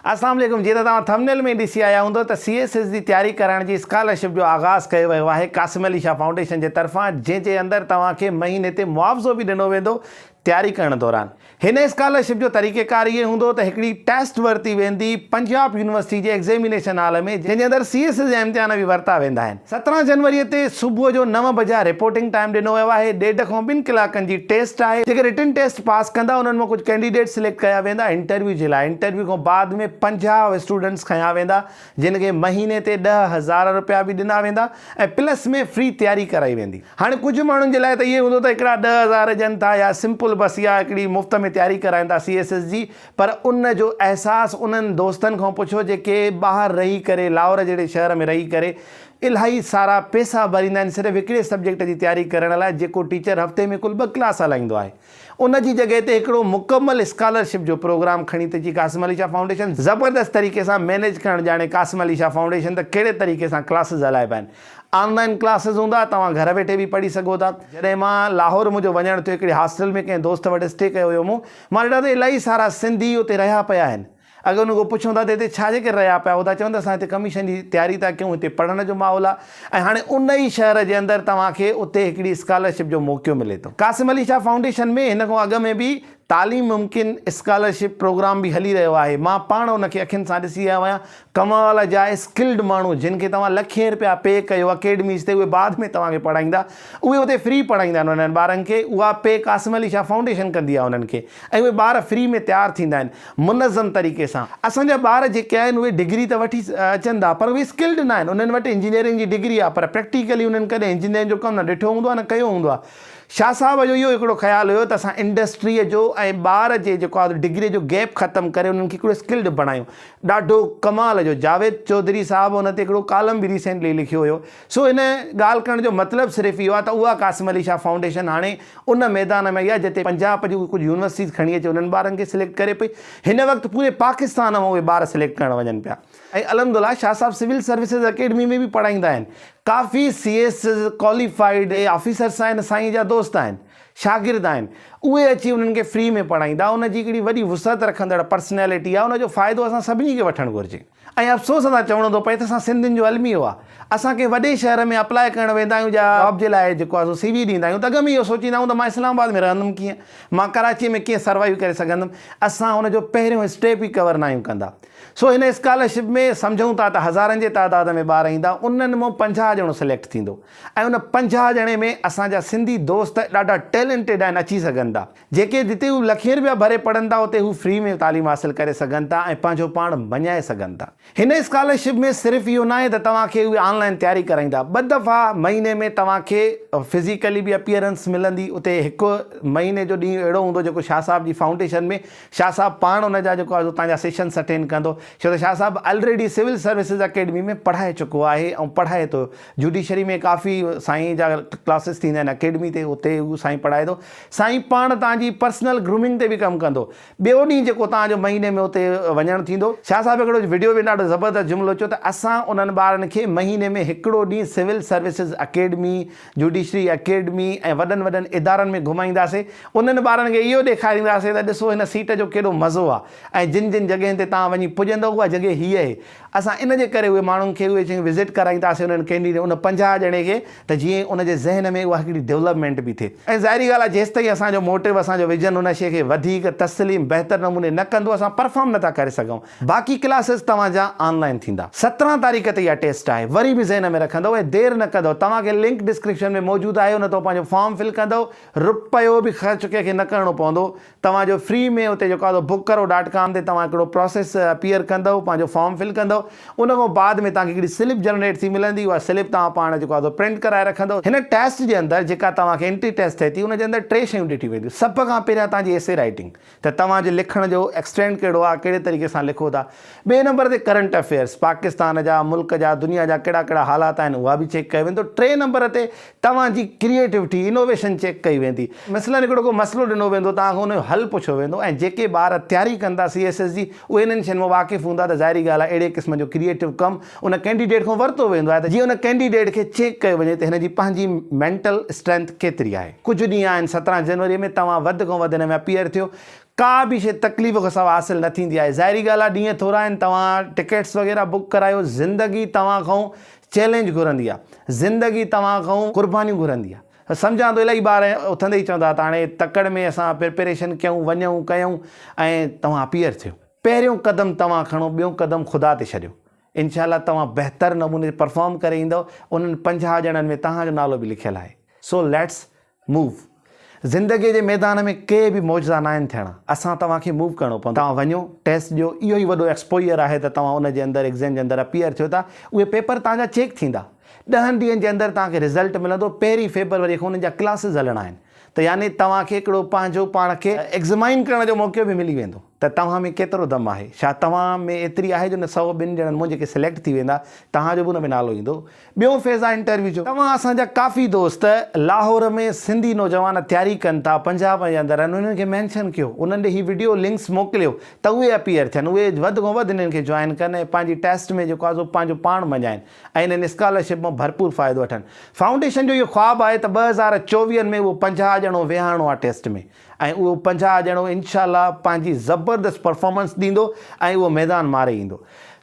اسلام عليڪم جيئن ته توهان ٿمنيل ۾ ڏسي آيا هوندو ته سي ايس ايس جي تياري ڪرائڻ جي اسڪالرشپ جو آغاز ڪيو ويو آهي قاسم علي شاهه فائونڊيشن جي طرفان جنهن جي اندر توهان کي مهيني تي معاوضو به ڏنو ويندو تياري ڪرڻ دوران هن اسڪالرشپ جو طريقيڪار اهي هوندو ته هڪڙي ٽيسٽ ورتي ويندي پنجاب يونيورسٽي جي ايگزيمينيشن هال ۾ جنهن جي اندر سي ايس ايس جا امتحان به ورتا ويندا آهن. 17 جنوري تي صبح جو نو بجا رپورٽنگ ٽائيم ڏنو ويو آهي، ڏيڍ کان ٻن ڪلاڪن جي ٽيسٽ آهي، جيڪي رٽن ٽيسٽ پاس ڪندا انهن مان ڪجهه ڪينڊيڊيٽ سليڪٽ ڪيا ويندا انٽرويو جي لاء، انٽرويو کان بعد ۾ 50 اسٽوڊنٽس کنيا ويندا جن کي مهيني تي 10,000 رپيا به ڏنا ويندا ۽ پلس ۾ فري تياري ڪرائي ويندي. هاڻي ڪجهه ماڻهن جي لاء ته اهي هوندو ته هڪڙا 10,000 ڏين ٿا يا سمپل بس اها هڪڙي مفت ۾ تياري ڪرائين ٿا سي ايس ايس جي پر ان جو احساس انهن دوستن کان پڇو جيڪي ٻاهر رهي ڪري لاهور جهڙي شهر ۾ رهي ڪري الاهي سارا پيسا ڀريندا آهن صرف هڪڙي سبجيڪٽ جي تياري ڪرڻ لاء جيڪو ٽيچر هفتي ۾ ڪل ٻه ڪلاس هلائيندو آهي ان جي جڳهه تي هڪڙو مڪمل اسڪالرشپ جو پروگرام کڻي ٿي اچي قاسم علي شاهه فائونڊيشن زبردست طريقي سان مينيج ڪرڻ ڄاڻي قاسم علي شاهه فائونڊيشن ته ڪهڙي طريقي سان ڪلاسز هلائبا آهن آن لائن ڪلاسز هوندا توهان گهر ويٺي به پڙهي سگهو ٿا جڏهن مان لاهور منهنجو وڃڻ ٿيو هڪڙي هاسٽل ۾ ڪنهن دوست وٽ اسٽي ڪيو هيو مون مان ڏٺو ته الاهي سارا سنڌي اتي رهيا پيا آهن. اگر انهن کان پڇون ٿا ته هتي ڇا جي ڪري رهيا پيا آهيو ٿا چون ته اسان هتي ڪميشن جي تياري ٿا ڪيون هتي پڙهڻ جو ماحول آهي ۽ هاڻي ان ئي شهر جي اندر توهان کي اتي هڪڙي اسڪالرشپ جو موقعو ملي ٿو. قاسم علي شاهه فائونڊيشن ۾ هن کان اڳ ۾ به تعليم ممڪن اسڪالرشپ پروگرام به هلي رهيو آهي مان پاڻ ان کي اکين سان ڏسي آيو آهيان ڪمال جا اسڪلڊ ماڻهو جن کي توهان لکين رپيا پي ڪيو اڪيڊميز تي اهي بعد ۾ توهان کي پڙهائيندا اهي اتي فري پڙهائيندا آهن انهن ٻارن کي اها پي قاسم علي شاهه فائونڊيشن ڪندي آهي انهن کي ۽ اهي ٻار فري ۾ تيار ٿيندا آهن منظم طريقي سان. اسان جا ٻار جيڪي آهن اهي ڊگري ته وٺي اچن ٿا پر اهي اسڪلڊ نه آهن انهن وٽ انجنيئرنگ جي ڊگري آهي پر پريڪٽيڪلي انهن ڪڏهن انجنيئرنگ جو ڪم نه ڏٺو هوندو آهي نه ڪيو هوندو آهي شاهه صاحب جو اهو هڪڙو خيال هيو ته اسان انڊسٽريء جو ۽ ٻار جي جيڪو آهي ڊگريء جو گيپ ختم ڪري انهن کي هڪڙو اسڪلڊ بڻايون. ڏاڍو ڪمال جو جاويد چوڌري صاحب ان تي هڪڙو ڪالم به ريسينٽلي لکيو هيو. سو ان ڳالهه ڪرڻ جو مطلب صرف اهو آهي ته اها قاسم علي شاهه فائونڊيشن هاڻي ان ميدان ۾ آئي آهي جتي پنجاب جون ڪجهه يونيورسٽيز کڻي اچي انهن ٻارن کي سليڪٽ ڪري پئي. هن وقت پوري پاڪستان مان اهي ٻار سليڪٽ ڪرڻ وڃن پيا. ۽ الحمدلله شاهه صاحب سول سروسز اڪيڊمي ۾ به پڙهائيندا آهن. ڪافي سي ايس ڪواليفائيڊ آفيسرس آهن سائين جا دوست آهن شاگرد آهن اهي اچي انهن کي فري ۾ پڙهائيندا ان جي هڪڙي وڏي وسعت رکندڙ پرسنالٽي آهي ان جو فائدو اسان سڀني کي وٺڻ گهرجي. ۽ افسوس سان چوڻو ٿو پئي ته اسان سنڌين جو الميو آهي اسان ڪنهن وڏي شهر ۾ اپلاء ڪرڻ ويندا آهيون يا جاب جي لاء جيڪو آهي سو سي وي ڏيندا آهيون ته اڳ ۾ اهو سوچيندا آهيون ته مان اسلام آباد ۾ رهندم ڪيئن مان ڪراچي ۾ ڪيئن سروائيو ڪري سگهندم اسان ان جو پهريون اسٽيپ ئي ڪور ناهيون ڪندا. سو هن اسڪالرشپ ۾ سمجهون ٿا ته هزارن جي تعداد ۾ ٻار ايندا انهن مان 50 ڄڻو سليڪٽ ٿيندو ۽ ان 50 ڄڻي ۾ اسان جا سنڌي دوست ڏاڍا ٽيلنٽيڊ آهن اچي سگهن ٿا جيڪي جتي هو لکين رپيا ڀري پڙهن ٿا اتي هو فري ۾ تعليم حاصل ڪري سگهن ٿا ۽ پنهنجو پاڻ مڃائي سگهن ٿا. هن اسڪالرشپ ۾ صرف اهو ناهي ته توهان کي اهي آن لائن تياري ڪرائيندا ٻه دفعا مهيني ۾ توهان کي فزيڪلي به اپيئرنس ملندي اتي هڪ مهيني جو ڏينهن اهڙو هوندو جيڪو شاهه صاحب جي فائونڊيشن ۾ شاهه صاحب پاڻ ان جا جيڪو آهي سو تان جا سيشنس اٽينڊ ڪندو ڇو ته شاهه صاحب الريڊي سول سروسز اڪيڊمي ۾ پڙهائي چڪو آهي ۽ پڙهائي ٿو جوڊيشري ۾ ڪافي سائين جا ڪلاسز ٿيندا آهن اڪيڊمي تي اتي هو سائين پڙهائي ٿو سائين پاڻ تان جي پرسنل گرومنگ تي به ڪم ڪندو ٻيو ڏينهن جيڪو تان جو مهيني ۾ اتي وڃڻ ٿيندو شاهه صاحب هڪڙو وڊيو ۾ ڏاڍو زبردست جملو چيو ته اسان انهن ٻارن کي مهيني ۾ هڪڙو ڏينهن civil services academy judiciary academy ۽ وڏن وڏن ادارن ۾ گهمائينداسين، انهن ٻارن کي اهو ڏيکارينداسين ته ڏسو هن سيٽ جو ڪيڏو مزو آ ۽ جن جن جڳهين تي توهان وڃي پڄندؤ اها جڳهه هيء اهي. اسان ان جي ڪري اهي ماڻهن کي اهي شيون وزٽ ڪرائينداسين انهن ڪينڊيڊ ان 50 ڄڻي کي ته جيئن ان جي ذهن ۾ اها هڪڙي ڊولپمينٽ به ٿئي ۽ ظاهري ڳالهه آهي جيستائين اسان جو موٽو اسان جو ويزن ان شيء کي وڌيڪ تسليم بهتر نموني نه ڪندو اسان پرفارم نه ٿا ڪري سگهون. باقي ڪلاسز توهان جا آن لائن ٿيندا. 17 تاريخ تي اها ٽيسٽ آهي. وري به ذهن ۾ رکندؤ ۽ دير نه ڪندؤ. توهان کي لنڪ ڊسڪرپشن ۾ موجود آهي ان تان پنهنجو فارم فل ڪندؤ. رپيو به خرچ ڪنهن کي نه ڪرڻو پوندو. توهان جو فري ۾ اتي جيڪو آهي سو بڪ ڪرو ڊاٽ ڪام تي توهان هڪڙو پراسيس اپيئر ڪندؤ پنهنجو فارم فل ڪندؤ ان کان بعد ۾ توهان کي هڪڙي سلپ جنريٽ ٿي ملندي اها سلپ توهان پاڻ جيڪو آهي سو پرنٽ ڪرائي رکندؤ. هن ٽيسٽ جي اندر جيڪا توهان کي انٽري ٽيسٽ ٿئي ٿي ان جي اندر ٽي شيون ڏٺيون وينديون. سڀ کان پهريان توهان جي ايسي رائيٽنگ. ته توهان جي لکڻ جو ايڪسٽينٽ ڪهڙو آهي، ڪهڙي طريقي سان لکو ٿا. ٻئي نمبر تي ڪرنٽ افيئرس، پاڪستان جا، ملڪ جا، دنيا جا ڪهڙا ڪهڙا حالات آهن اها به چيڪ ڪيو ويندو. ٽئين نمبر تي توهان جي ڪريئيٽوٽي، انوويشن چيڪ ڪئي ويندي. مثلاً هڪڙو ڪو مسئلو ڏنو ويندو توهان کان ان جو حل پڇيو ويندو ۽ جيڪي ٻار تياري ڪن ٿا سي ايس ايس جي اهي انهن شين مان واقف هوندا ته ظاهري ڳالهه آهي اهڙي قسم جو ڪريئيٽو ڪم ان ڪينڊيڊيٽ کان ورتو ويندو آهي ته جيئن ان ڪينڊيڊيٽ کي چيڪ ڪيو وڃي ته هن جي پنهنجي مينٽل اسٽرينٿ ڪيتري آهي. ڪجهه ڏينهن آهن 17 جنوري ۾ توهان وڌ کان وڌ هن ۾ اپيئر ٿيو. ڪا به شيء تڪليف کان سواء حاصل نه ٿيندي آهي. ظاهري ڳالهه آهي ڏينهن ٿورا آهن توهان ٽڪيٽس وغيره بڪ ڪرايو زندگي توهان کان چئلينج گهرندي آهي زندگي توهان کان قربانيون گهرندي آهي. سمجهان ٿو الاهي ٻار اٿندي ئي چوندا ته هاڻي تڪڙ ۾ اسان پرپريشن ڪيون وڃون ڪيون ۽ توهان اپيئر ٿيو. پهريون قدم توهان کڻو ٻيون قدم خدا تي ڇڏيو. انشاء الله توهان بهتر نموني پرفارم ڪري ايندؤ انهن 50 ڄڻن ۾ توهان جو نالو به لکيل آهي. سو ليٽس موو. زندگي جي ميدان ۾ ڪي به معجزا ناهن ٿيڻا. اسان توهان کي موو ڪرڻو پوندو. توهان وڃو، ٽيسٽ ڏيو، اهو ئي وڏو ايڪسپوئير آهي ته توهان ان جي اندر ايگزيم جي اندر اپيئر ٿيو ٿا، اهي پيپر توهان جا چيڪ ٿيندا. ڏهن ڏينهن جي اندر توهان کي رزلٽ ملندو، پهرين فيبروري کان انهن جا ڪلاسز هلڻا آهن ته يعني توهان کي هڪڙو پنهنجو پاڻ کي ايگزمائن ڪرڻ جو موقعو به ملي ويندو ته توهان ۾ ڪيترو دم آهي، ڇا توهان ۾ ايتري آهي جو نه سئو ٻن ڄڻن مون جيڪي سليڪٽ ٿي ويندا توهان جو به ان ۾ نالو ايندو. ٻيون فيز آهي انٽرويو جو. توهان اسان جا ڪافي دوست لاهور ۾ سنڌي نوجوان تياري ڪن ٿا پنجاب جي اندر آهن انهن کي مينشن ڪيو انهن ڏي هي وڊيو لنڪس موڪليو ته اهي اپيئر ٿين اهي وڌ کان وڌ انهن کي جوائن ڪن ۽ پنهنجي ٽيسٽ ۾ جيڪو آهي سو پنهنجو پاڻ مڃائين ۽ انهن اسڪالرشپ مان ڀرپور فائدو وٺن. فائونڊيشن جو اهو خواب آهي ته 2024 ۾ اهو 50 ڄڻو ويهارڻو آهي ٽيسٽ ۾ ۽ اهو 50 ڄڻو انشاء الله پنهنجي زبردست پرفارمنس ڏيندو ۽ اهو ميدان ماري ايندو.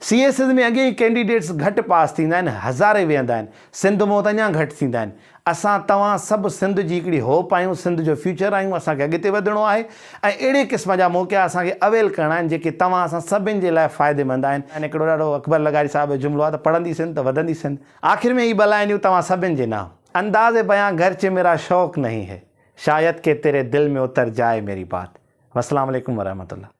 سي ايس ايس ۾ اڳي ئي ڪينڊيڊيٽس گهٽ پاس ٿيندا آهن، هزارين ويهندا آهن، سنڌ مان ته اڃا گهٽ ٿيندا آهن. اسان توهان سڀ سنڌ جي هڪڙي هوپ آهيون، سنڌ جو فيوچر آهيون، اسان کي اڳتي وڌڻو آهي ۽ اهڙي قسم جا موقعا اسان کي اويل ڪرڻا آهن جيڪي توهان اسان سڀن جي لاء فائديمند آهن. هڪڙو ڏاڍو اڪبر لغاري صاحب جو جملو آهي ته پڙهندي سنڌ ته وڌندي سنڌ. آخر ۾ هي ٻه لائنيون توهان سڀن جي نام. انداز بيان گرچه ميرا شوق نهين هي، شايد ڪه تيري دل ۾ اتر جائي ميري بات. والسلام عليڪم ورحمة الله.